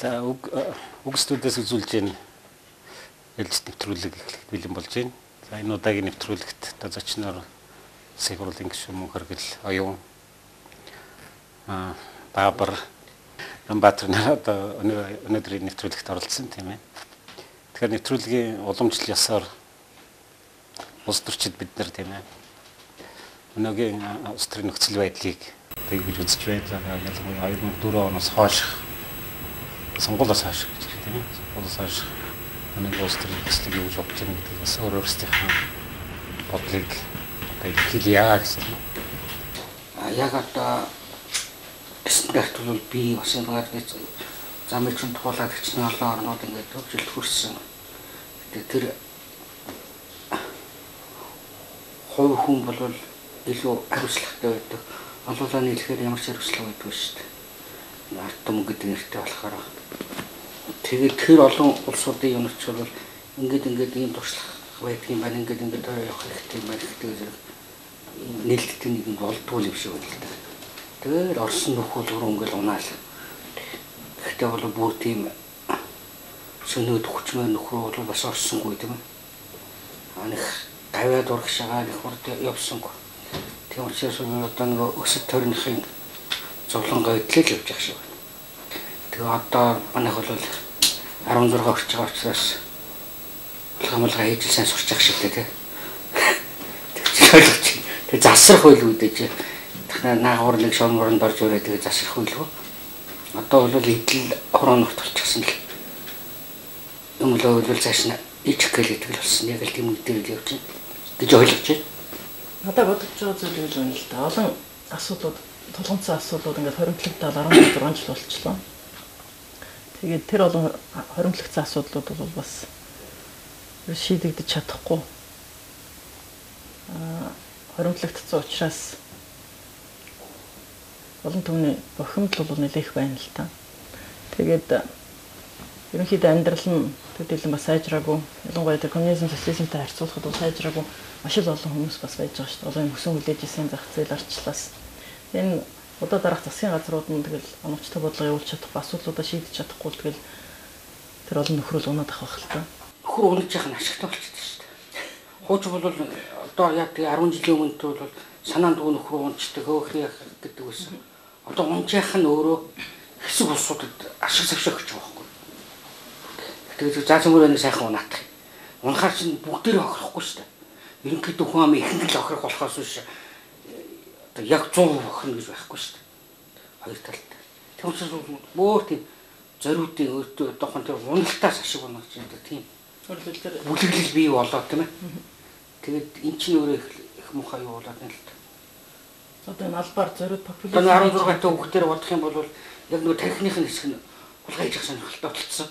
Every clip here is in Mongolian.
За үг студиэс үзүүлж байна. Ээлжит нэвтрүүлэг эхлэхэд бэлэн болж байна. За энэ удаагийн нэвтрүүлэгт одоо зочноор Улсын хурлын гишүүн Мөнхөргөл Оюун Баабар Намбаатар нар одоо өнөөдрийн нэвтрүүлэгт оролцсон, тийм ээ. Тэгэхээр нэвтрүүлгийн уламжлал ёсоор улс төрчид бид нар, тийм ээ, өнөөгийн улс төрийн нөхцөл байдлыг тэгж үзэж байна. Ялангуяа 2004 оноос хойш сонгуулиос хойш гэж хэлдэг, тийм ээ. Сонгуулиос хойш өнөөгийн улс төрийн нөхцөлийг юу гэж бодож байна гэдгийг бас өөр өөрсдийнхөө бодлыг одоо илэрхийлье гэсэн. Яг одоо стандарт бол би бас юм гэж замыг чинь туулаад хичнээн олон орнууд ингээд хөгжилд хүрсэн. Тэгээд тэр хувь хүн бол илүү хариуцлагатай байдаг. Олоолаа нийлэхээр ямар ч хариуцлага байдгүй шүү дээ. Ард түмэн гэдэг нэртэй болохоор. Тэгээд тэр олон улсуудын юмч бол ингээд ийм туршлага байдгийн байна, ингээд явах хэрэгтэй юм байна гэдэг зэрэг нээлттэй нэг юм болдгоо юм шиг байна л да. Тэгээд Орос нөхөл рүү ингээл унаал. Гэхдээ бол бүр тийм сөнөөд хүчмээр нөхрөө бол бас орсонгүй, тийм ээ. А нэг гавьяа дургшагаа нэг хурд явсангүй. Тийм учраас одоо нэг өсөд тойрныхын зовлонгоо идлэл явж байгаа шиг байна. Тэгээ одоо манайх бол 16 хүрч байгаа учраас улгаамлгаа хийж сайн сурч байгаа шиг дээ, тийм. Тэгж ойлгож байна. Тэгээ засрах байлгүй дээ. Тахна наагур нэг шон моронд орж өрөө тэгээ засрах байлгүй. Одоо бол идэл хураанурт болчихсон л. Юм л бол цааш нь ичих гээл гэдэг л болсон. Яг л тийм үедээ л явж байна гэж ойлгож байна. Надад бодож байгаа зүйл юу юм л да. Олон асуудлууд, тулгымцсан асуудлууд ингээд хоримтлагдаад 16 жил болчихлоо. Тэгээд тэр олон хоримтлагдсан асуудлууд бол бас шийдэгдэж чадахгүй. Хоримтлагдсан учраас олон түмний бохимдол бол нэлээх байна л та. Тэгээд ерөнхийдөө амьдрал нь төдийлөн бас сайжраагүй. Ялангуяа тэр коммунизм, социализмтай харьцуулахад бол сайжраагүй маш их олон хүмүүс бас байж байгаа шүү дээ. Олон юм өсөн хүлээж исэн зах зээл арчлаас. Энэ удаа дараах засгийн газрууд нь тэгэл оновчтой бодлого явуулж чадахгүй, асуудлуудаа шийдэж чадахгүй л тэгэл тэр олон нөхрөл унаад авах байх л та. Нөхөр унаж яхах нь ашигтай болчихсон шүү дээ. Хууч бол одоо яг тэгээ 10 жилийн өмнө бол санаанд дүү нөхөр унцдаг, хөөх яах гэдэг байсан. Одоо унж яах нь өөрөө хэсэг улсуудад ашиг завшаа өгч байгаа байхгүй. Тэгээд заа цөмөр нэг сайхан унаатах. Унахаар чинь бүгдээрээ хохирохгүй шүү дээ. Ерөнхийдөө хүн ам ихэнх л хохирох болохоос биш одоо яг 100% хохирно гэж байхгүй шүү дээ. Хоёр талд. Тийм учраас өөр тийм зориудын өөртөө одоохон тэр уналтаас ашиг унах чинь тийм бүлэглэл бий болоо, тийм ээ. Тэгээд эн чинь өөрөө их муухай юу болоод байна л та. Одоо энэ албаар зориуд популизм. Одоо 16 та хүүхдээр бодох юм бол яг нөгөө тархиных нь хэсэг нь хулгай хийж сонирхолтой болцсон.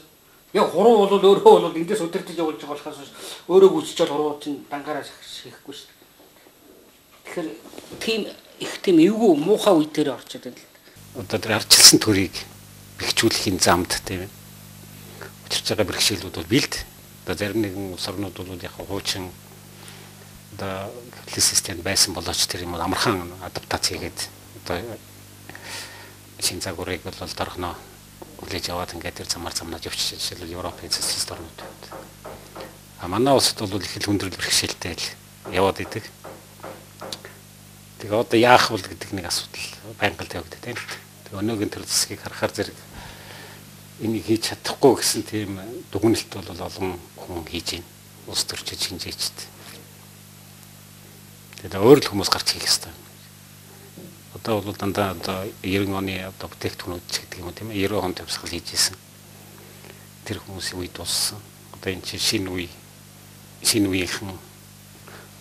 Яг хуруу бол өөрөө бол эндээс удирдах явуулж байгаа болохоос өөрөө гүйцэжэл хуруу чинь дангаараа хийхгүй шүү дээ. Тэгэхээр тийм их тийм эвгүй муухай үе дээр орчод байна л. Одоо тэр арчилсан төрийг бэхжүүлэхийн замд, тийм ээ, учирч байгаа бэрхшээлүүд бол бэлд. Одоо зарим нэгэн улс орнууд бол яг хуучин одоо капиталист системд байсан болооч тэр юм бол амархан адаптац хийгээд одоо шинэ загварыг бол доргоно хүлээж аваад ингээд тэр замаар замнаж явчих. Жишээлбэл Европын социалист орнууд. А манай улсад бол их л хүндрэл бэрхшээлтэй л яваад идэг. Тэгээ одоо яах вэ гэдэг нэг асуудал байнга л явагддаг, тийм ээ. Тэгээ өнөөгийн төр засгийг харахаар зэрэг энийг хийж чадахгүй гэсэн тийм дүгнэлт бол олон хүн хийж байна. Улс төрчид шинжээчд. Тэгээд өөр л хүмүүс гарч хийх ёстой. Одоо бол дандаа одоо 90 оны одоо бүтээгдэхүүнүүд ч гэдэг юм уу, тийм ээ, 90 он төвсгөл хийж исэн. Тэр хүмүүсийн үед болсон. Одоо энэ чинь шинэ үе, шинэ үеийнхэн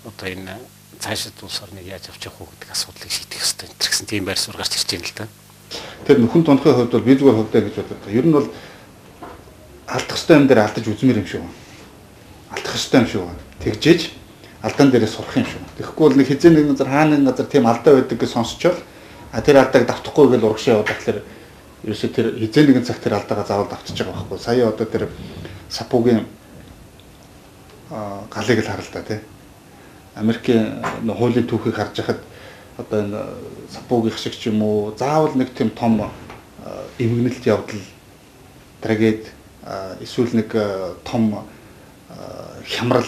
одоо энэ цаашид улс орныг яаж авч явах уу гэдэг асуудлыг шийдэх ёстой. Энэ гэсэн тийм байр суурь гарч ирж байна л да. Тэр нөхөн тунхын хувьд бол би зүгээр хувьдаа гэж бодод. Ер нь бол алдах ёстой юм дээр алдаж үзмээр юм шиг байна. Алдах ёстой юм шиг байна. Тэгжээж алдаан дээрээ сурах юм шиг. Тэгэхгүй бол нэг хизээ нэг газар хаана нэг газар тийм алдаа байдаг гэж сонсчвол а тэр алдааг давтахгүй гэж урагшаа яваад тахлаар ерөөсөө тэр хизээ нэгэн цаг тэр алдаагаа заавал давтаж байгаа байхгүй. Сая одоо тэр сапугийн галыг л харал та, тий. Америкийн хуулийн түүхийг харж байхад одоо энэ сапугийнх шиг ч юм уу заавал нэг тийм том эмгэнэлт явдал трагеди эсвэл нэг том хямрал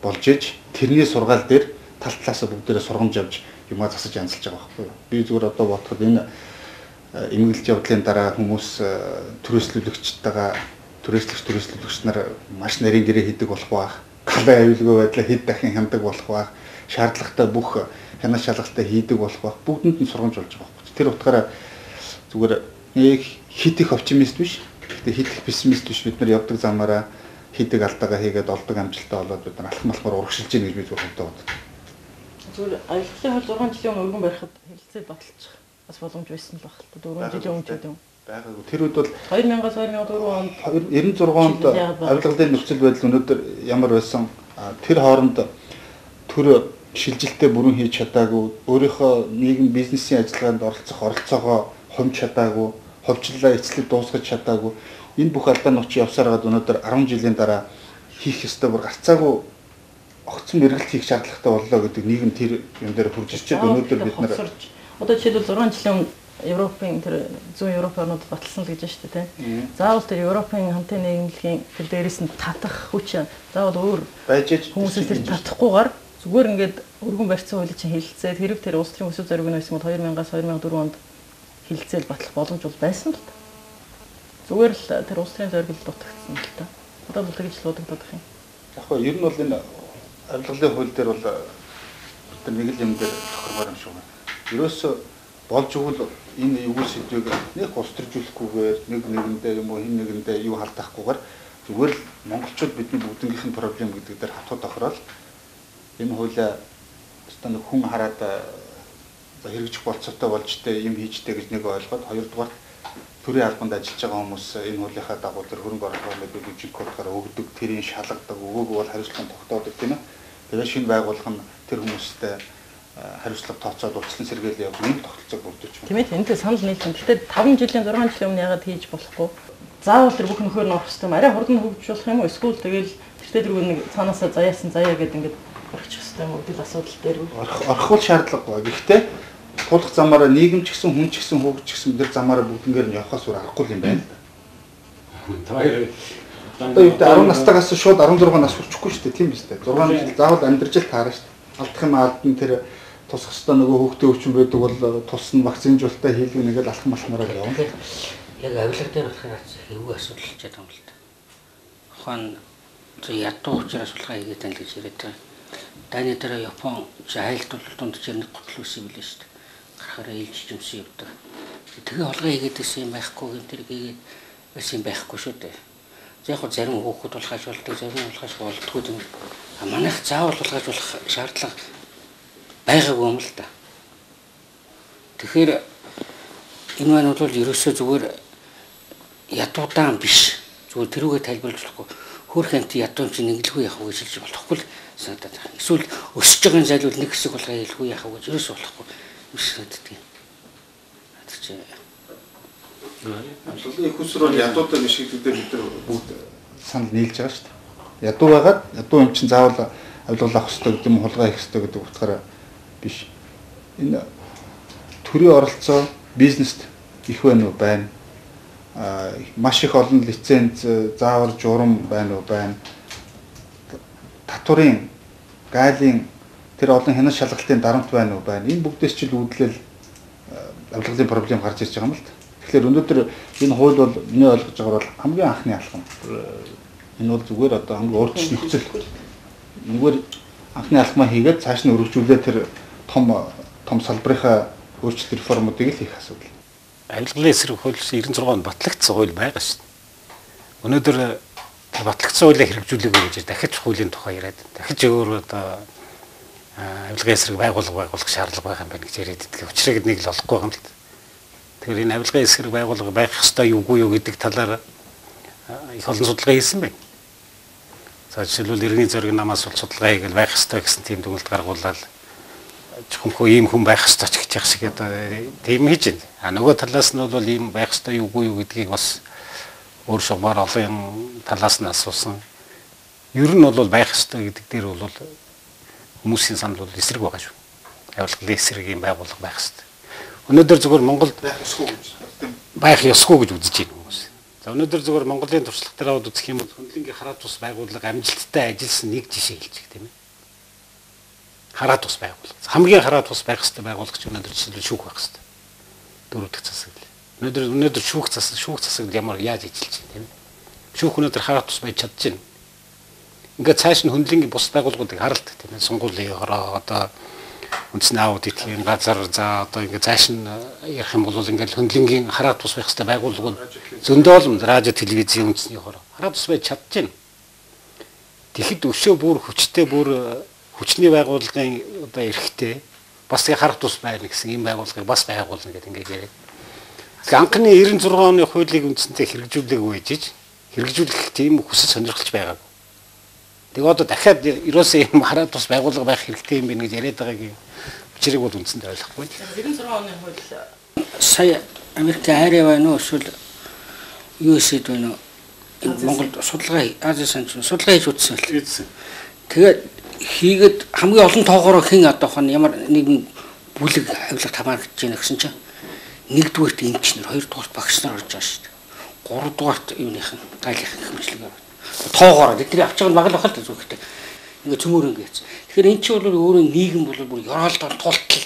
болж иж тэрний сургаал дээр тал талаасаа бүгдээрээ сургамж авч юмаа засаж янзалж байгаа байхгүй юу. Би зүгээр одоо бодоход энэ эмгэлж явдлын дараа хүмүүс түрээслүүлэгчтэйгээ түрээслэгч нар маш нарийн гэрээ хийдэг болох байх. Галаа аюулгүй байдлаа хэд дахин хяндаг болох байх. Шаардлагатай бүх хянах шалгалтаа хийдэг болох байх. Бүгдэнд нь сургамж болж байгаа байхгүй. Тэр утгаараа зүгээр нэг хит их оптимист биш. Гэхдээ хит их пессимист биш. Бид нар явдаг замаараа хийдэг алдаагаа хийгээд олдог амжилтаа олоод бид нар алхам алхмаар урагшилж гин гэж би зүгээр хувьдаа боддог. Зүгээр авилгалын хууль 6 жилийн өмнө өргөн барихад хэлэлцээ баталчих бас боломж байсан л баг л та 4 жилийн өмнө ч гэдэг юм. Байгаагүй. Тэр үед бол 2000-аас 2004 онд 96 онд авилгалын нөхцөл байдал өнөөдөр ямар байсан, тэр хооронд төр шилжилтээ бүрэн хийж чадаагүй, өөрийнхөө нийгэм бизнесийн ажиллагаанд оролцох оролцоогоо хумж чадаагүй, хувьчлалаа эцлэг дуусгаж чадаагүй. Энэ бүх алдаанууд чи явсаар гад өнөөдөр 10 жилийн дараа хийх ёстой бүр гарцаагүй огцом эргэлт хийх шаардлагатай боллоо гэдэг нийгэм тэр юм дээр хурж ирчээд өнөөдөр бид нар одоо жишээлбэл 6 жилийн өмнө Европын тэр зүүн Европ орнуудад баталсан л гэж байна шүү дээ, тийм. Заавал тэр Европын хамтын нийгэмлэгийн тэр дээрээс нь татах хүч заавал өөр байж хүмүүсээс тэр татахгүйгээр зүгээр ингээд өргөн барьсан хуулийг чинь хэлэлцээд хэрэг тэр улс төрийн өсөв зориг нь байсан бол 2000-аас 2004 онд хэлэлцээл батлах боломж бол байсан л та. Зүгээр л тэр улс төрийн зориг л дутагдсан л та. Одоо бол тэгж л удагдах юм. Яг хөө ер нь бол энэ авилгалын хууль дээр бол бид нар нэг л юм дээр тохиромоор юм шиг байна. Ерөөсөө болж өгвөл энэ эвгүй сэдвийг нэг улс төржүүлэхгүйгээр нэг нэгэндээ юм уу хин нэгэндээ юу халдаахгүйгээр зүгээр л монголчууд бидний бүгднгийнх нь проблем гэдэг дээр хатуу тохирол энэ хуулиа өстө нэг хүн хараад за хэрэгжих болцоотой болж тэ юм хийжтэй гэж нэг ойлгоод, хоёрдугаар төрийн албанд ажиллаж байгаа хүмүүс энэ хуулийнхаа дагуу тэр хөрөнгө оруулалтын мэдээлэл жинхэнэ утгаараа өгдөг, тэрийг шалгадаг, өгөөгүй бол хариуцлага тогтоодог, тийм ээ. Тэгээ шинэ байгууллага нь тэр хүмүүстэй хариуцлага тооцоод улслан сэргээл явах ийм тогтолцоог бүрдүүлж байна. Тийм ээ, энэтэй санал нийлсэн. Гэхдээ 5 жилийн 6 жилийн өмнө яагаад хийж болохгүй? Заавал тэр бүх нөхөр нь орох хэрэгтэй юм. Арай хурдан хөгжиж болох юм уу? Эсвэл тэгэл тэртээ тэргүй нэг цаанаасаа заяасан заяа гэдэг ингээд орчих хэрэгтэй юм уу гэдэг асуудал дээр орох бол шаардлагагүй. Гэхдээ тулах замаараа нийгэм ч гэсэн хүн ч гэсэн хүүхд ч гэсэн тэр замаараа бүгднгээр нь явахаас өөр аргагүй юм байна л да. Одоо юу гэдэг 10 настайгаас шууд 16 нас хүрчихгүй шүү дээ, тийм биз дээ. 6 жил заавал амьдарч л таарна шүү дээ. Алдах юм алдан тэр тусах ёстой нөгөө хүүхдийн өвчин байдаг бол тус нь вакцинжуулалтаа хийлгэн нэг л алхам алхмаараа явна. Яг авилга дээр болохоор эвгүй асуудал болчиход байгаа юм л да. Ухаан ядуу учраас сулгаа хийгээд байна л гэж яриад байгаа. Дайны дараа Япон айлт бол дунджаар нэг гутал байсан юм билээ шүү дээ. Гарахаараа ээлж жимсэн явдаг. Тэгээ холгой хийгээд байсан юм байхгүй гэн тэр хийгээд байсан юм байхгүй шүү дээ. За яг зарим хүүхэд болохаж болдог, зарим болохаж болдгоо юм. А манайх заавал болохаж болох шаардлага байгаагүй юм л да. Тэгэхээр энэ маань бол ерөөсөө зүгээр ядуудаан биш. Зүгээр тэрүүгээ тайлбарлаж болохгүй. Хөөх амт ядуу юм чинь ингэлгүй яах вэ гэж хэлж болохгүй л санагдаад байна. Эсвэл өсөж байгаа зайлуул нэг хэсэг болгоо хэлгүй яах вэ гэж ерөөсөө болохгүй юм шиг санагддаг. Тэр чинь авилгалын их усрол ядуутай биш гэдэг дээр бид нар бүгд санал нийлж байгаа шүү дээ. Ядуу байгаад ядуу юм чинь заавал авилгал авах хэрэгтэй гэдэг юм, хулгай хийх хэрэгтэй гэдэг утгаараа биш. Энэ төрийн оролцоо бизнест их байна уу? Байна. Маш их олон лиценз, заавар, журам байна уу? Байна. Татварын, гаалын тэр олон хянах шалгалтын дарамт байна уу? Байна. Энэ бүгдээс ч л үүдлэл авилгалын проблем гарч ирж байгаа юм л та. Тэгэхээр өнөөдөр энэ хууль бол миний ойлгож байгаагаар бол хамгийн анхны алхам. Энэ бол зүгээр одоо хамгийн өөрчлөлт нөхцөл. Нэггээр анхны алхмаа хийгээд цааш нь өргөжүүлээ тэр том салбарынхаа өөрчлөлт реформуудыг л хийх асуудал. Авилгалын эсрэг хууль 96 онд батлагдсан хууль байгаа шүү дээ. Өнөөдөр тэр батлагдсан хуулийг хэрэгжүүлээгүй гэж дахиж хуулийн тухай яриад, дахиж өөр одоо авилгын эсрэг байгууллага байгуулах шаардлага байгаа юм байна гэж яриад идэх. Учрыг нэг л олохгүй байгаа юм л да. Тэгэхээр энэ авилгын эсрэг байгууллага байх ёстой юугүй юу гэдэг талаар их олон судалгаа хийсэн байна. За жишээлбэл иргэний зориг намаас бол судалгаа хийгээл байх ёстой гэсэн тийм дүгнэлт гаргуулаад чухамхүү ийм хүн байх ёстой ч гэж яах шиг одоо тийм хийж байна. А нөгөө талаас нь бол ийм байх ёстой юугүй юу гэдгийг бас өөр шугамар олон талаас нь асуусан. Ер нь бол байх ёстой гэдэг дээр бол хүмүүсийн санал бол эсрэг байгаа шүү. Авилгалын эсрэг ийм байгууллага байх ёстой. Өнөөдөр зүгээр Монголд байх ёсгүй гэж байх ёсгүй гэж үзэж байна хүмүүс. За өнөөдөр зөвхөн Монголын туршлага дээр аваад үзэх юм бол хөндлөнгийн хараа тус байгууллага амжилттай ажилласан нэг жишээ хэлж байгаа тийм ээ. Хараа тус байгууллага. Хамгийн хараа тус байх ёстой байгууллага ч өнөөдөр жишээлбэл шүүх байх ёстой. Дөрөв дэх засаглал. Өнөөдөр шүүх засаглал ямар яаж ажиллаж байна тийм ээ. Шүүх өнөөдөр хараа тус байж чадчихна. Ингээд цааш нь хөндлөнгийн бус байгууллагуудыг харалт тийм ээ. Сонгуулийн хороо одоо үндэсний аудитын газар за одоо ингээд цааш нь ярих юм бол ингээд хөндлөнгийн хараа тус байх ёстой байгууллагууд зөндөөлм радио телевизийн үндэсний хороо хараа тус байж чадчихна. Тэгэхэд өшөө бүр хүчтэй бүр хүчний байгууллагын одоо эрхтэй бас харах тус байна гэсэн ийм байгууллагыг бас байгуулна гэдэг ингээд яриад. Тэгэхээр анхны 96 оны хуулийг үндсэндээ хэрэгжүүлээгүй байж хэрэгжүүлэх тийм хүсэл сонирхолж байгаагүй. Тэгээ одоо дахиад ерөөсөө ийм хараа тус байгууллага байх хэрэгтэй юм байна гэж яриад байгаагийн учрыг бол үндсэндээ ойлгохгүй. 96 оны хууль сая Америк хайраа байна уу эсвэл USAID байна уу? Монголд судалгаа Азийн санч судалгаа хийж үзсэн л. Тэгээд хийгээд хамгийн олон тоогоороо хэн одоо хон ямар нэгэн бүлэг авилга хамаарч байна гэсэн чинь нэгдүгээрт эмчнэр, хоёрдугаарт багш нар орж байгаа шүү дээ. Гуравдугаарт юуныхан гайлынхан хэмжлэг орно. Тоогоороо тэдний авч байгаа нь баг л бахал зүгхтэй. Ингээ цөмөр ингээ яц. Тэгэхээр эн чинь бол өөрөө нийгэм бол бүр ёроолдоор тултал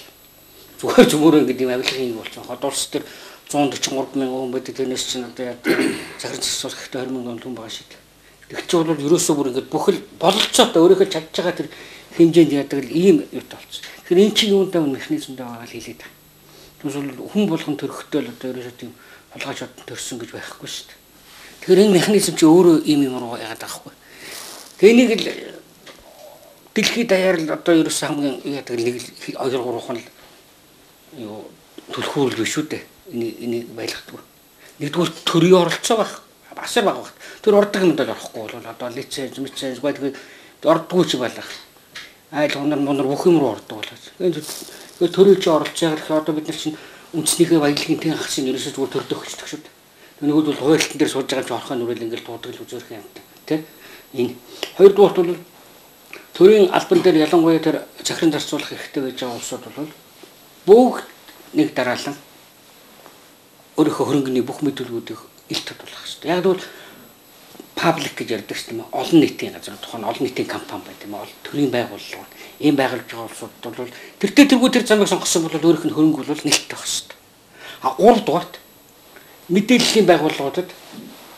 зүгээр цөмөр ингээ тийм авилгын юм болсон. Хот улс төр 143 мянган хүн байдаг. Тэрнээс чинь одоо яа захирал засвар хэрэгтэй 20 мянган хүн байгаа шүү дээ. Тэг чи бол ерөөсөө бүр ингээд бүхэл бололцоотой өөрийнхөө чадж байгаа тэр хэмжээнд яадаг л ийм юутай болсон. Тэгэхээр эн чинь юундаа механизмдаа байгаа л хэлээд байгаа. Тэгвэл хүн болгон төрөхтэй л одоо ерөөсөө тийм хулгайч одон төрсөн гэж байхгүй шүү дээ. Тэгэхээр энэ механизм чи өөрөө ийм юм руу яагаад байгаа хгүй. Тэгээ энийг л дэлхийд даяар л одоо ерөөсөө хамгийн яадаг нэг л 2 3хан л юу түлхүүрл биш үү дээ. Энийг байлгадаг. Нэгдүгээр төрийн оролцоо байх. Бас л бага баг. Тэр ордог юмд л орохгүй бол одоо лиценз, миценз гэдэг ордггүй ч байлаа. Айл хунар мунар бүх юм руу ордог болоо. Тэгэхээр төрийн чи оролцоо гэхээр одоо бид нар чинь үндэснийхээ баялагын тэн хагасыг ерөөсөө зүгээр төрдөг хөчдөг шүү дээ. Нөгөөд бол хуйлтан дээр сууж байгаа ч орхоо нүрэл ингээл дуудаг л үзэрх юм та. Тэ? Энэ хоёрдугаарт бол төрийн албан дээр ялангуяа тэр захиран зарцуулах хэрэгтэй байж байгаа улсууд бол бүгд нэг дараалан өөрийнхөө хөрөнгөний бүх мэдүүлгүүдийг ил тодруулах хэрэгтэй. Яг тэгвэл паблик гэж ярьдаг шүү дээ. Олон нийтийн газар тухайн олон нийтийн компани байт юм аа. Төрийн байгууллага. Ийм байгуулж байгаа улсууд бол тэртээ тэргүй тэр замыг сонгосон бол өөрийнх нь хөрөнгө бол нээлттэй байх хэрэгтэй. А гуравдугаарт мэдээллийн байгууллагуудад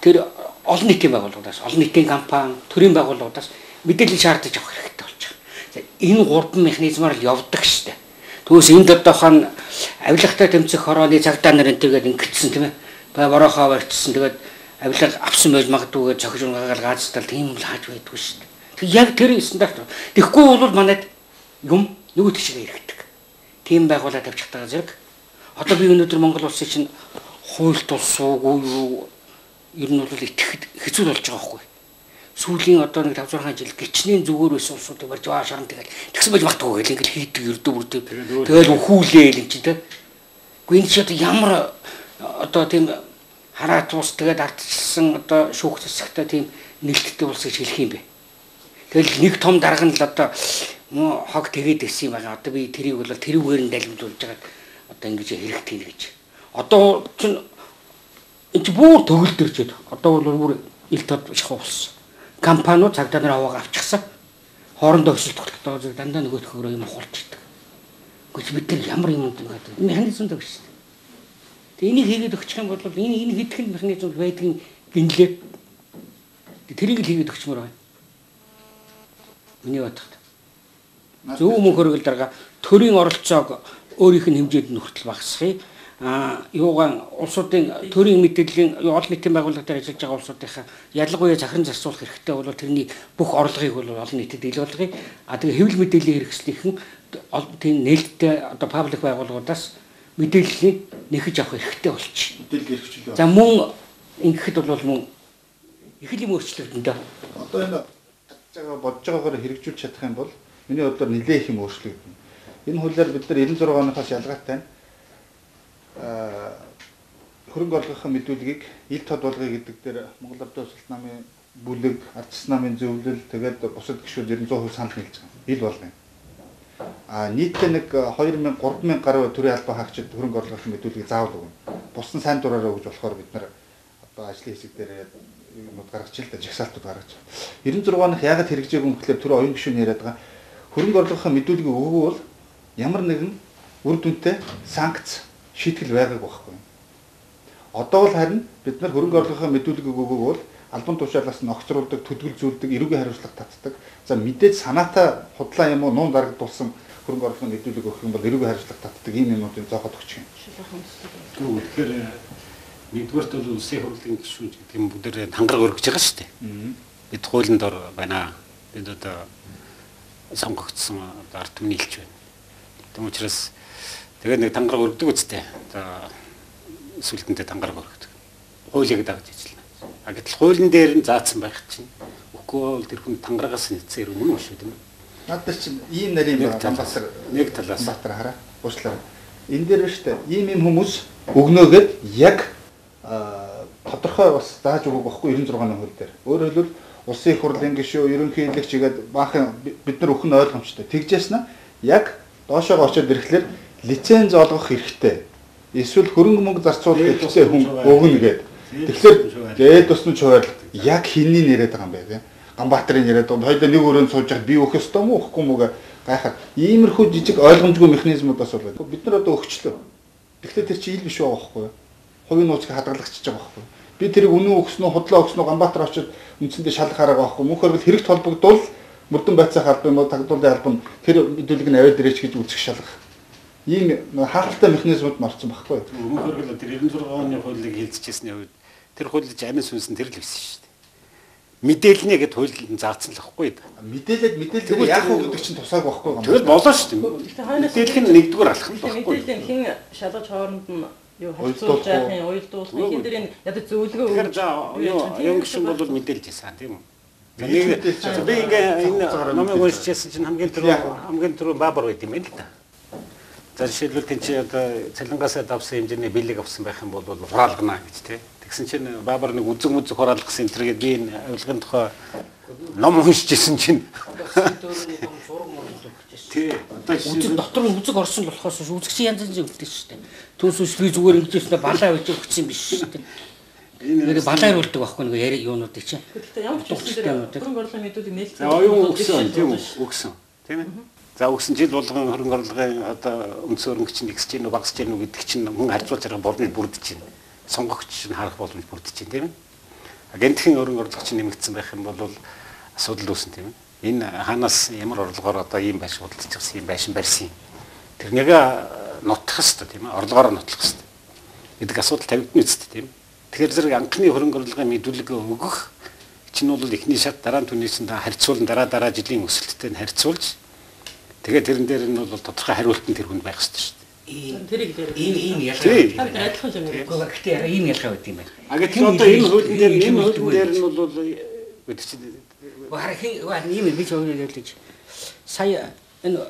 тэр олон нийтийн байгууллагуудаас, олон нийтийн компани, төрийн байгууллагуудаас мэдээлэл шаардаж авах хэрэгтэй болж байгаа. За энэ гурван механизмаар л явдаг шүү дээ. Түүнээс энд одоо хан авилгатай тэмцэх хорооны цагдаа нар энэ төргээд ингэсэн тийм ээ. Борохоо барьчихсан тэгээд авилга авсан байж магадгүй гэж цохиж унгагаал газтал тийм л хааж байдгүй шүү дээ. Тэг яг тэр стандарт. Тэгэхгүй бол манайд юм нөгөө тийшээ иргэдэг. Тийм байгууллага тавьчих таа зэрэг. Одоо би өнөөдөр Монгол улсын чинь хуульд улсуугүй юу ер нь бол итгэхэд хэцүү болж байгаа байхгүй. Сүүлийн одоо нэг 5 6 жил гिचнийн зүгээр байсан улсуудыг барьж аа шаран тэгэл тэгсэн байж магадгүй гэл ингээл хийдэг ердөө бүрдээ тэгэл өхүүлээл юм чинь тэ. Үгүй энэ чи одоо ямар одоо тийм хараа тус тэгээд ардчилсан одоо шүүх засагтай тийм нээлттэй улс гэж хэлэх юм бэ. Тэгэл нэг том дарга нь л одоо хог тэгээд ирсэн юм байгаа. Одоо би тэрийг бол тэрүүгээр нь далимжуулж байгаа одоо ингэж хэрэгтэй гэж. Одоо чинь энэ чи бүр төгөлдөрчөөд одоо бол бүр ил тод шахуу болсон. Компаниуд цагдаа нар аваагаа авчихсан. Хоорондоо өсөлт тогтолцоо зэрэг дандаа нөгөөдхөөрөө юм хулж идэг. Гэхдээ бид нар ямар юм гэдэг механизм даа гэж. Тэгээ энийг хийгээд өгчих юм бол энэ хэдхэн механизм байдгийг гинлээ. Тэрийг л хийгээд өгчмөр байна. Миний бодоход. Зөв мөн хөргөл дарга төрийн оролцоог өөрийнх нь хэмжээнд нь хүртэл багасгая. Юугаан улсуудын төрийн мэдээллийн олон нийтийн байгууллага дээр ажиллаж байгаа улсуудынхаа ялангуяа захиран зарцуулах хэрэгтэй бол тэрний бүх орлогыг бол олон нийтэд ил болгоё. А тэгээ хэвлэл мэдээллийн хэрэгслийнхэн тийм нээлттэй одоо паблик байгууллагуудаас мэдээллийг нэхэж авах хэрэгтэй болчих. Мэдээлэл хэрэгжүүлээ. За мөн ингэхэд бол мөн их л юм өөрчлөгдөн дөө. Одоо энэ чадж байгаа бодож байгаагаар хэрэгжүүлж чадах юм бол миний бодлоор нэлээ их юм өөрчлөгдөнө. Энэ хуулиар бид нар 96 оноос ялгаатай нь хөрөнгө орлогын мэдүүлгийг ил тод болгоё гэдэг дээр Монгол Ард Улс намын бүлэг, Ардчилсан намын зөвлөл тэгээд бусад гишүүд ер нь 100% санал нийлж байгаа. Ил болгоё. А нийтдээ нэг 2000 3000 гаруй төрийн албан хаагчид хөрөнгө орлогын мэдүүлгийг заавал өгнө. Бус нь сайн дураараа өгж болохоор бид нар Одоо ажлын хэсэг дээр юмуд гаргаж ил та жагсаалтууд гаргаж. 96 оных яагаад хэрэгжээгүй юм гэхлээр түрүү оюун гишүүн яриад байгаа. Хөрөнгө орлогын мэдүүлгийг өгөөгүй бол ямар нэгэн үр дүнтэй санкц шийтгэл байгаагүй байхгүй. Одоо бол харин бид нар хөрөнгө орлогын мэдүүлгийг өгөөгүй бол албан тушаалаас нь огцруулдаг, төдгөл зүүлдэг, эрүүгийн хариуцлага татдаг. За мэдээж санаатай худлаа юм уу нуун дарагдуулсан хөрөнгө орлогын мэдүүлэг өгөх юм бол эрүүгийн хариуцлага татдаг ийм юмнуудыг зооход өгч юм. Тэгэхээр нэгдүгээрт бол улсын хурлын гишүүн гэдэг юм бүгдээр хангараг өргөж байгаа шүү дээ. Бид хуулийн дор байна. Бид одоо сонгогдсон одоо ард түмний элч байна. Тэм учраас тэгээд нэг тангараг өргөдөг үстэй. Одоо сүлдэнтэй тангараг өргөдөг. Хуулийг дагаж ажиллана. А гэтэл хуулийн дээр нь заасан байх чинь үгүй бол тэр хүн тангарагаас нэгдсэн хэрэг үнэн шүү дээ. Надад чинь ийм нарийн байна. Баатар нэг талаас Баатар хараа. Уучлаарай. Энэ дээр шүү дээ. Ийм юм хүмүүс өгнөөгээд яг тодорхой бас зааж өгөөг байхгүй 96 оны хууль дээр. Өөрөөр хэлбэл улсын их хурлын гишүүн, ерөнхий хэлэгч гээд баахан бид нар өхөн ойлгомжтой. Тэгжээс нь яг доошоогоо очиод ирэхлээр лиценз олгох хэрэгтэй. Эсвэл хөрөнгө мөнгө зарцуулах хэрэгтэй хүн өгнө гээд. Тэгэхээр дээд тусмын хуваарь яг хинний нэрэд байгаа юм бэ тийм. Ганбаатарын яриад байгаа. Хоёулаа нэг өрөөнд сууж байхад би өгөх ёстой мó өгөхгүй мó гэ гайхаад. Иймэрхүү жижиг ойлгомжгүй механизмууд бас болоод. Бид нар одоо өгчлөө. Тэгэхээр тэр чинь ил биш байгаа байхгүй юу? Хувийн нууцыг хадгалагчж байгаа байхгүй юу? Би тэрийг үнэн өгсөн үү, худлаа өгсөн үү Ганбаатар очиод үндсэндээ шалах арга байхгүй. Мөнхөр бол хэрэгт холбогдвол мөрдөн байцаах албан юм уу, тагдуулын албан тэр мэдүүлэг нь аваад ирээч гэж үзэх шалгах. Ийм хаалттай механизмууд нь орсон байхгүй юу? Мөнхөр бол тэр 96 оны хуулийг хилцчихсэний үед тэр хууль амин сүнсэн тэр л байсан шүү дээ. Мэдээлнэ гэд хуулинд заасан л байхгүй юу? Мэдээлээд мэдээлэл яах вэ гэдэг чинь тусааг байхгүй юм. Тэгэл болоо шүү дээ. Мэдээлэх нь нэгдүгээр алхам л байхгүй юу? Мэдээлэл хэн шалгаж хооронд нь юу харьцуулж яах юм, уялдуулах юм. Хин дээр энэ ядаж зөвлөгөө өгч. Тэгэхээр юу гişүн бол мэдээлж байсан тийм үү? Нэг би ингээ энэ номыг уншижсэн чинь хамгийн түрүү баабар байт юм байна л да. За жишээлбэл тэн чи одоо цалингаасаа давсан хэмжээний бэлэг авсан байх юм бол хураалгана гэж тий. Тэгсэн чинь баабар нэг үзэг мүзэг хураалгасан энэ төргээд би энэ авилгын тухай ном уншижсэн чинь тий. Одоо үзэг дотор нь үзэг орсон болохоос үзэг чинь янз янзын үлдсэн шүү дээ. Түүнээс би зүгээр ингэж ирсэн балаа байж өгсөн биш шүү дээ. Энэ балаа ирүүлдэг байхгүй нэг яриа юунуудыг чинь. Гэхдээ ямар ч үсэн дээр хөрөнгө орлогын мэдүүлэг нээлттэй. Оюун өгсөн тийм үү? Өгсөн. Тийм ээ. За өгсөн жил болгон хөрөнгө орлогын одоо үндсэн хөрөнгө чинь ихсэж гин үү багасж гин үү гэдэг чинь хүн харьцуулж харах боломж бүрдэж байна. Сонгогч чинь харах боломж бүрдэж байна тийм ээ. Гэнтхэн хөрөнгө орлого чинь нэмэгдсэн байх юм бол асуудал үүснэ тийм ээ. Энэ хаанаас ямар орлогоор одоо ийм байшин худалдаж авсан, ийм байшин барьсан. Тэрнийг нотлох хэрэгтэй тийм ээ. Орлогоороо нотлох хэрэгтэй гэдэг асуудал тавигдана үсттэй тийм ээ. Тэгэхээр зэрэг анхны хөрөнгө орлогын мэдүүлэг өгөх чинь бол эхний шат, дараа нь түүнээс нь харьцуулан дараа жилийн өсөлттэй нь харьцуулж тэгээд тэрэн дээр нь бол тодорхой хариулт нь тэр хүнд байх хэрэгтэй шүү дээ. Тэрийг дээр ийм ялгаа. Адилхан юм яриа. Гэхдээ яра ийм ялгаа байд юм байна. А гэтэл одоо энэ хуулийн дээр энэ нь бол гэдэг чинь харин ийм би ч өөрөө ярьж сая энэ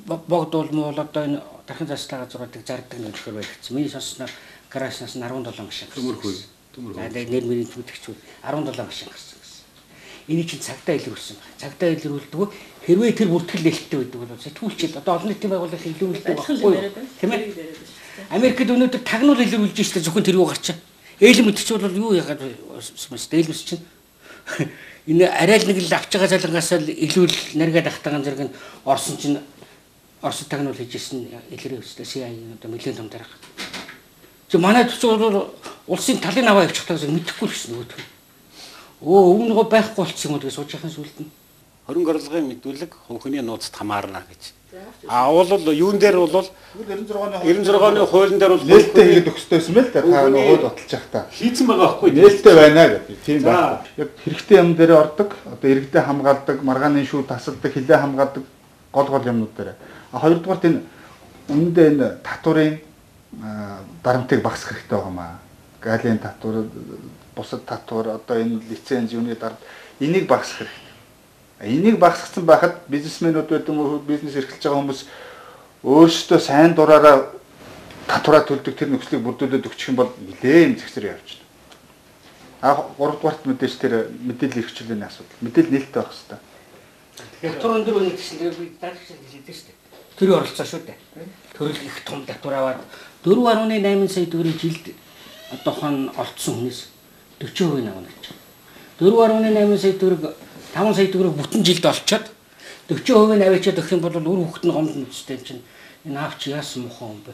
богдуулмуул одоо энэ дархан заслаа газруудыг зардаг нөлөөр баригдсан. Миний сонссноор гаражнаас нь 17 машин. Төмөрхөө. Төмөрхөө. Нэр мөрийн мэдгчүүд 17 машин гарсан гэсэн. Энийг чинь цагдаа илрүүлсэн байна. Цагдаа илрүүлдэг. Хэрвээ тэр бүртгэл нээлттэй байдаг бол сэтгүүлчид одоо олон нийтийн байгууллагын илрүүлдэг байхгүй юу? Тийм ээ. Америкт өнөөдөр тагнуул илрүүлж штэ зөвхөн тэр юугаар чинь. Ээлэн мэдгч бол юу яагаад ээлмэс чинь энэ арай л нэг л авч байгаа цалингаас л илүү л наргаад ахтагаан зэрэг нь Орсон чинь Орос тагнуул хийжсэн илрээ өслөө CIA одоо нэлээд том дарга. Чи манай төсөв бол улсын талын аваа явчих таа мэдэхгүй л гэсэн нөгөөдөх. Өө өмнө гоо байхгүй болчихсон юм уу гэж сууж яхаа сүлд нь. Хөрөнгө орлогын мэдүүлэг хувь хүний нууцд хамаарна гэж. А бол юун дээр бол 96 оны хуулийн дээр бол нээлттэй хийгээд өгөх ёстой байсан байл та нөгөө хууль баталж явах та. Хийцэн байгаа байхгүй нээлттэй байна гэдэг. Тийм байна. Яг хэрэгтэй юм дээр ордог, одоо иргэдээ хамгаалдаг, маргааны шүү тасалдаг, хилээ хамгаалдаг гол гол юмнууд дээр. А хоёрдугаарт энэ үүндээ энэ татварын дарамтыг багасгах хэрэгтэй байгаа маа. Галийн татвар, бусад татвар, одоо энэ лиценз юуны дарамт энийг багасгах хэрэгтэй. Энийг багасгасан байхад бизнесмэнүүд байдаг юм уу, бизнес эрхэлж байгаа хүмүүс өөрсдөө сайн дураараа татвараа төлдөг тэр нөхцөлийг бүрдүүлээд өгчих юм бол нэлээд юм зэгсэр явчихна. А гуравдугаарт мэдээж тэр мэдээлэл эрх чөлөөний асуудал. Мэдээлэл нээлттэй байх хэрэгтэй. Татвар өндөр үнэ гэсэн дээр би дагч хэлээд шүү дээ. Төрийн оролцоо шүү дээ. Төрөл их том татвар аваад 4.8 сая төгрөг жилд Одоохон олдсон хүнээс 40% авна гэж. 4.8 сая төгрөг 5 сая төгрөг бүтэн жилд олчоод 40% нь аваачаад өгөх юм бол үр хүүхэд нь гомдно үстэй юм чинь энэ аав чи яасан муухай юм бэ?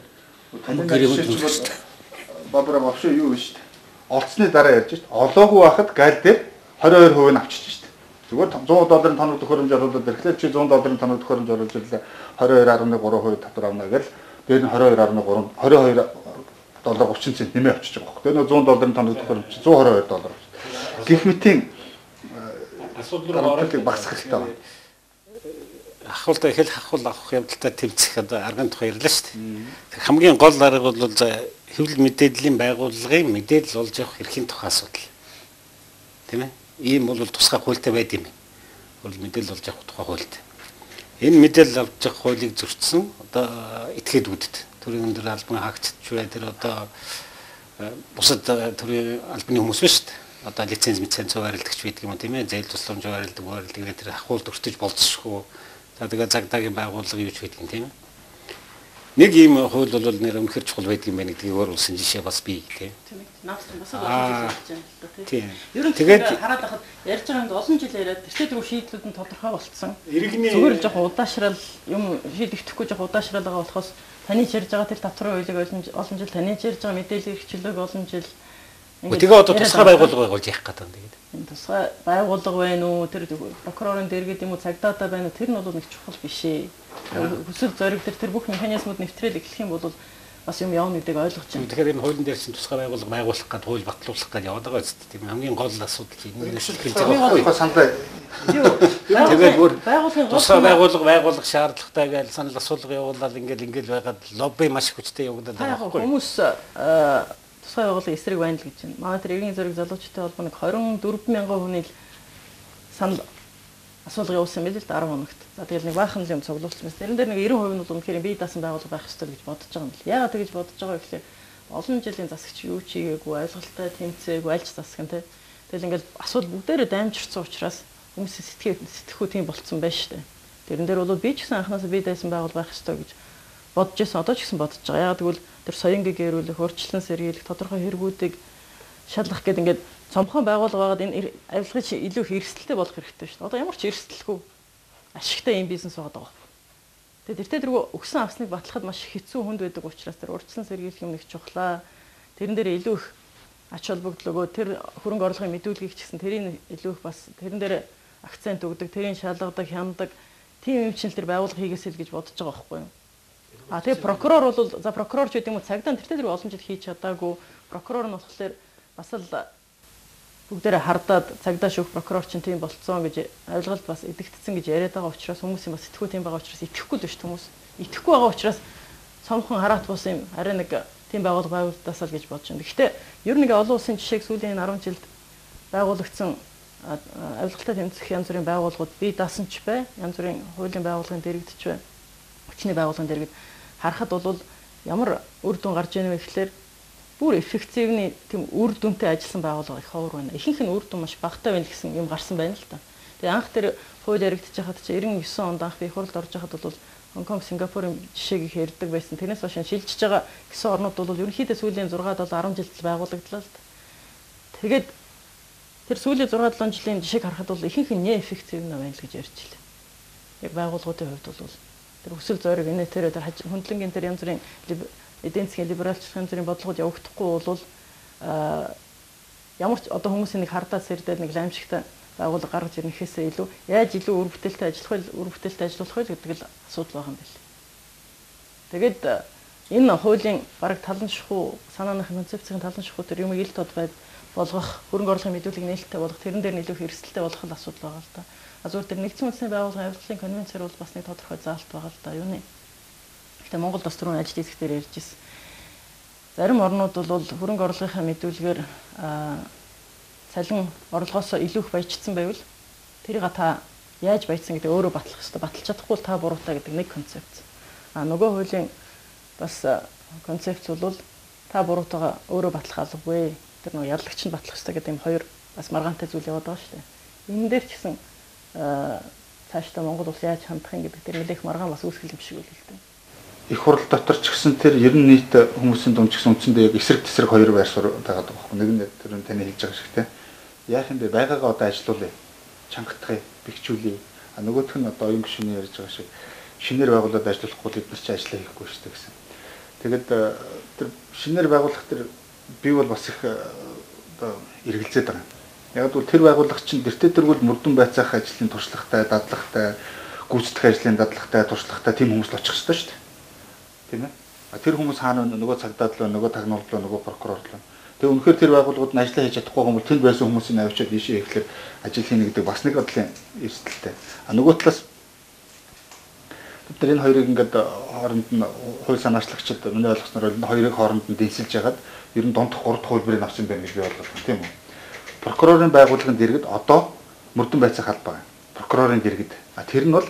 Бабра вообще юу вэ шүү дээ. Олцсны дараа ярьж шүү дээ. Олоогүй байхад гайл дээр 22% нь авчиж шүү дээ. Зүгээр 100 долларын тоног төхөөрөмж оруулаад ирэхлээр чи 100 долларын тоног төхөөрөмж оруулж ирлээ 22.3% татвар авна гэл дээр нь 22.3 22 доллар 30 цент нэмээ авчиж байгаа байхгүй. Тэр нөө 100 долларын тоног төхөөрөмж 122 доллар. Гэх мэтийн асуудал руу ороод багасгах хэрэгтэй байна. Хахуулдаа их л хахуул авах явдалтай тэмцэх одоо аргын тухай ярьлаа шүү дээ. Хамгийн гол арга бол хэвлэл мэдээллийн байгууллагын мэдээлэл олж авах эрхийн тухай асуудал. Тийм ээ? Ийм бол тусгай хуультай байд юм. Бол мэдээлэл олж авах тухай хуультай. Энэ мэдээлэл олж авах хуулийг зөрчсөн одоо этгээдүүдэд төрийн өндөр албан хаагчид бай, тэр одоо бусад төрийн албаны хүмүүс байна шүү дээ. Одоо лиценз лиценз хуваарлагдагч байдаг юм уу тийм ээ? Зээл тусламж хуваарлдаг тэр хахуулд өртөж болцсохгүй. За тэгээ цагдаагийн байгууллага юу ч байдаг юм тийм ээ. Нэг ийм хууль бол нэр үнэхэр чухал байдаг юм байна гэдгийг өөр улсын жишээ бас бий тийм. Тийм ээ. Нафт бас олон жил ярьж байна л да тийм. Тийм. Ер нь Тэгээд хараад байхад ярьж байгаа юмд олон жил яриад тэртээ тэргүй шийдлүүд нь тодорхой болцсон. Иргэний зүгээр л жоохон удаашрал юм шийдэгдэхгүй жоохон удаашрал байгаа болохоос таны ярьж байгаа тэр татварын хуулийг олон жил таны ярьж байгаа мэдээллийн эрх чөлөөг олон жил Тэгээ одоо тусгай байгууллага байгуулж яах гэдэг юм тэгээд. Энэ тусгай байгууллага байна уу? Тэр прокурорын дэргэд юм уу, цагдаатай байна уу? Тэр нь бол нэг чухал биш ээ. Хүсэл зориг тэр бүх механизмууд нэвтрээл эхлэх юм бол бас юм явна гэдгийг ойлгож байна. Тэгэхээр энэ хуулийн дээр чинь тусгай байгууллага байгуулах гээд хууль батлуулах гээд яваад байгаа үст тийм хамгийн гол асуудал чинь энэ хэлж байгаа байхгүй саналаа. Тэгээд бүр байгууллагын гол тусгай байгууллага байгуулах шаардлагатай гэж санал асуулга явуулаад ингээл байгаад лобби маш хүчтэй явагдаад байгаа байхгүй. Хүмүүс тусгай байгууллагын эсрэг байна л гэж байна. Манай тэр иргэний зориг залуучуудын холбоо нэг 24 мянган хүний л санал асуулга явуулсан юм байл л да 10 хоногт. За тэгэл нэг баахан л юм цуглуулсан байсан. Тэрэн дээр нэг 90% нь бол үнэхээр бие даасан байгууллага байх ёстой гэж бодож байгаа юм бэл. Яагаад тэгэж бодож байгаа вэ гэхээр олон жилийн засагч юу ч хийгээгүй, ойлголттой тэмцээгүй, альж засаг нь тэ. Тэгэл ингээл асуудал бүгдээрээ даймжирсан учраас хүмүүсийн сэтгэхүй тийм болцсон байж штэ. Тэрэн дээр бол би ч гэсэн анхнаасаа бие даасан байгууллага байх ёстой гэж бодож байсан, одоо ч гэсэн бодож байгаа. Яагаад гэвэл тэр соёнгийг гэрүүлэх, урьдчилан сэргийлэх, тодорхой хэрэгүүдийг шалгах гэдэг ингээд цомхон байгууллага байгаад энэ авилгыг чи илүү их эрсдэлтэй болох хэрэгтэй шүү дээ. Одоо ямар ч эрсдэлгүй ашигтай юм бизнес байгаа даа. Тэгээд тэртээ тэргүй өгсөн авсныг батлахад маш хэцүү хүнд байдаг учраас тэр урьдчилан сэргийлэх юм нэг чухлаа. Тэрэн дээр илүү их ач холбогдол өгөө, тэр хөрөнгө оруулахын мэдүүлгийг ч гэсэн тэрийг илүү их бас тэрэн дээр акцент өгдөг, тэрийг шалгадаг, хяндаг тийм юм чинь тэр байгууллага хийгээсэй л гэж бодож байгаа байхгүй юу? А тэгээ прокурор бол за прокурор ч гэдэг юм уу цагдаа тэртээ тэргүй олон жил хийж чадаагүй. Прокурор нь болохоор бас л бүгдээрээ хардаад цагдаа шүүх прокурор чинь тийм болцсон гэж авилгалд бас эдэгдсэн гэж яриад байгаа учраас хүмүүсийн бас итгэхгүй тийм байгаа учраас итгэхгүй л биш хүмүүс. Итгэхгүй байгаа учраас цомхон хараат бус юм арай нэг тийм байгууллага байгуулдаасаа л гэж бодож байна. Гэхдээ ер нь нэг олон улсын жишээг сүүлийн 10 жилд байгуулагдсан авилгалтай тэмцэх янз бүрийн байгууллагууд бие даасан ч бай, янз бүрийн хуулийн байгууллагын дэргэдч бай, хүчний байгууллагын дэргэд харахад бол ямар үр дүн гарч ийнэ вэ гэхлээр бүр эффективний тийм үр дүнтэй ажилласан байгууллага их ховор байна. Ихэнх нь үр дүн маш багатай байна гэсэн юм гарсан байна л да. Тэгээ анх тэр хууль яригдчих хахад чи 99 онд анх би их хурлд орж хахад бол Хонконг, Сингапурын жишээг их ярьдаг байсан. Тэрнээс хойш шилжиж байгаа гэсэн орнууд бол ерөнхийдөө сүүлийн 6 7 10 жилд байгуулагдлаа л да. Тэгээд тэр сүүлийн 6 7 жилийн жишээг харахад бол ихэнх нь неэффектив нь байна л гэж ярьж илээ. Яг байгууллагуудын хувьд бол тэр хүсэл зориг энэ тэр хөндлөнгийн тэр янз бүрийн эдийн засгийн либералчлах янз бүрийн бодлогод явагдахгүй бол ямар ч одоо хүмүүсийн нэг хардаад сэрдээд нэг лаймшигтай байгууллага гаргаж ирнэхээсээ илүү яаж илүү үр бүтээлтэй ажиллах вэ, үр бүтээлтэй ажиллах вэ гэдэг л асуудал байгаа юм байна. Тэгээд энэ хуулийн бараг талан шахуу санааных концепцийн талан шахуу тэр юмыг ил тод байд болгох, хөрөнгө оруулахын мэдүүлэг нээлттэй болгох, тэрэн дээр нь илүү их эрсдэлтэй болох л асуудал байгаа л да. А зүгээр тэр нэгдсэн үндэсний байгууллагын авилгалын конвенцээр бол бас нэг тодорхой заалт байгаа л да. Юуны. Гэхдээ Монголд бас түрүүн ажил хийх дээр ярьж ирсэн. Зарим орнууд бол хөрөнгө оруулахын мэдүүлгээр цалин орлогоос илүү их баяжчихсан байвал тэрийг та яаж баяжсан гэдэг өөрөө батлах ёстой. Баталж чадахгүй бол та буруутай гэдэг нэг концепц. А нөгөө хуулийн бас концепц бол та буруутайгаа өөрөө батлах албагүй. Тэр нөгөө яллагч нь батлах ёстой гэдэг юм хоёр бас маргаантай зүйл яваад байгаа шүү дээ. Энэ дээр ч гэсэн цаашдаа Монгол улс яаж хандах юм гэдэг тэр нэлээх маргаан бас үүсгэл юм шиг үл л дээ. Их хурал дотор ч гэсэн тэр 90 нийт хүмүүсийн дунд ч гэсэн үндсэндээ яг эсрэг тесрэг хоёр байр суурь байгаад байгаа байхгүй. Нэг нь тэр таны хэлж байгаа шиг те. Яах юм бэ? Байгаагаа одоо ажилуулъя. Чангатгая, бэхжүүлье. А нөгөөх нь одоо оюун гүшүүний ярьж байгаа шиг шинээр байгуулад ажиллахгүй бид нар чи ажиллаа хийхгүй шүү дээ гэсэн. Тэгэд тэр шинээр байгуулах тэр би бол бас их одоо эргэлзээд байгаа. Яг бол тэр байгууллага чинь дэртээ тэргүүл мөрдөн байцаах ажлын туршлагатай, дадлагатай, гүйцэтгэх ажлын дадлагатай, туршлагатай тийм хүмүүс л очих ёстой шүү дээ. Тийм ээ. А тэр хүмүүс хаана вэ? Нөгөө цагдаад л, нөгөө тагнуул л, нөгөө прокурор л. Тэгээ үнэхээр тэр байгууллагууд нь ажиллаа хийж чадахгүй юм бол тэнд байсан хүмүүсийг авчиад ийшээ ихлээр ажил хийнэ гэдэг бас нэг бодлын эрсдэлтэй. А нөгөө талаас бид нар энэ хоёрыг ингээд хооронд нь хууль санаачлагчид миний ойлгосноор энэ хоёрыг хооронд нь дэнсэлж ягаад ер нь дундх 3 дахь хувилбарыг авсан юм байна гэж би ойлгох юм, тийм үү? Прокурорын байгууллагын дэргэд одоо мөрдөн байцаах алба байгаа. Прокурорын дэргэд. А тэр нь бол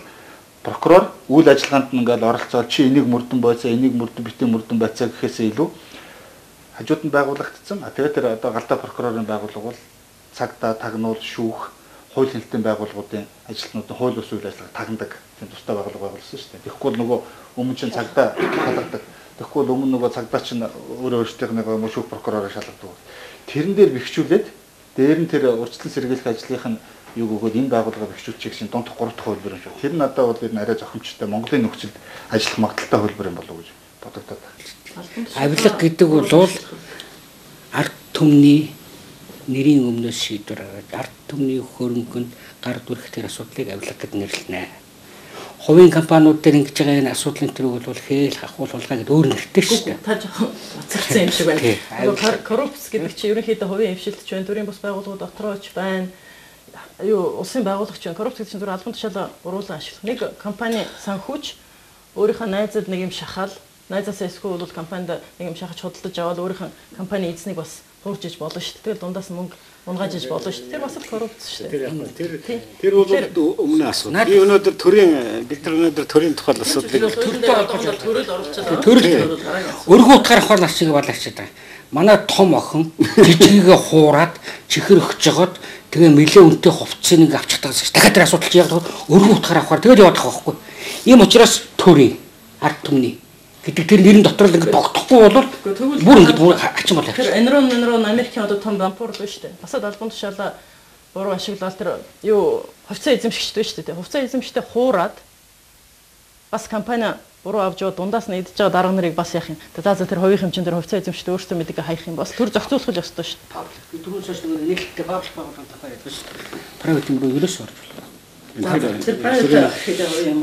прокурор үйл ажиллагаанд нь ингээд оролцоод чи энийг мөрдөн байцаа, энийг мөрдөн битэн мөрдөн байцаа гэхээсээ илүү хажууд нь байгуулагдсан. А тэгээд тэр одоо галдаа прокурорын байгууллага бол цагдаа, тагнуул, шүүх, хууль хяналтын байгууллагуудын ажилтнуудын хууль бус үйл ажиллагааг тагнадаг тийм тусдай байгууллага байгуулсан шүү дээ. Тэгэхгүй бол нөгөө өмнө чинь цагдаа шалгадаг. Тэгэхгүй бол өмнө нөгөө цагдаа чинь өөрөө өөрсдийнхээ нөгөө шүүх прокуророор шалгадаг. Тэрэн дээр бэхжүүлээд дээр нь тэр урьдчилан сэргийлэх ажлынх нь юг өгөөд энэ байгууллагаа бэхжүүлчих гэсэн дундх 3 дахь хувилбар юм шиг. Тэр нь надад бол ер нь арай зохимжтой Монголын нөхцөлд ажиллах магадaltaй хувилбар юм болов уу гэж бодогдоод байна. Авилга гэдэг бол ард түмний нэрийн өмнөөс шийдвэр гаргаж ард түмний хөрөнгөнд гар дүрх тэр асуудлыг авилга гэд нэрлэнэ. Хувийн компаниуд дээр ингэж байгаа энэ асуудлын төрөг бол хээл, хахуул, хулгай гэдэг өөр нэртэй шүү дээ. Та жоохон бацарсан юм шиг байна. Коррупц гэдэг чинь ерөнхийдөө хувийн хвшилтч байна, төрийн бус байгууллагууд дотрооч байна. Юу улсын байгуулагч байна. Коррупц гэдэг чинь зүгээр албан тушаалаа буруулан ашиглах. Нэг компани санхүүч өөрийнхөө найзад нэг юм шахаал, найзаасаа эсвэл бол компанид нэг юм шахаж худалдаж аваад өөрийнхөө компани эзнийг бас хуурж иж болно шүү дээ. Тэгэл дундаас мөнгө унгааж иж болно шүү дээ. Тэр бас л коррупц шүү дээ. Тэр бол өмнө асуудал. Би өнөөдөр төрийн бид нар өнөөдөр төрийн тухай асуудлыг төрөлтэй холбоотой төрөл оруулчихлаа. Төрөл өргөн утгаар авахар нас чиг балагчаад байгаа. Манай том охин жижигээ хуураад чихэр өгч жагаад тэгээ нэлээ үнэтэй хувцсыг ингээ авчих тагс. Дахиад тэр асуудал чи яг өргөн утгаар авахар тэгэл яваад байгаа байхгүй. Ийм учраас төрийн ард түмний гэдэг тэр нэрэн дотор л ингэ тогтохгүй бол бүр ингэ бүр хачин болоо. Тэр Enron Америкийн одоо том дампуур л шүү дээ. Басаад албан тушаалаа буруу ашиглаад тэр юу хувьцаа эзэмшигчтэй шүү дээ. Хувьцаа эзэмшигчтэй хуураад бас компани буруу авч яваад дундаас нь идэж байгаа дарга нарыг бас яах юм. За за тэр хувийн хэмжээнд тэр хувьцаа эзэмшигчтэй өөрсдөө мэдэг хаях юм. Бас төр зохицуулах л ёстой шүү дээ. Паблик түрүүн сошиал нэг нээлттэй паблик байгууллагын тухай ярьдаг шүү дээ. Private юм руу ерөөсөө орж болохгүй. Тэр private гэдэг юм.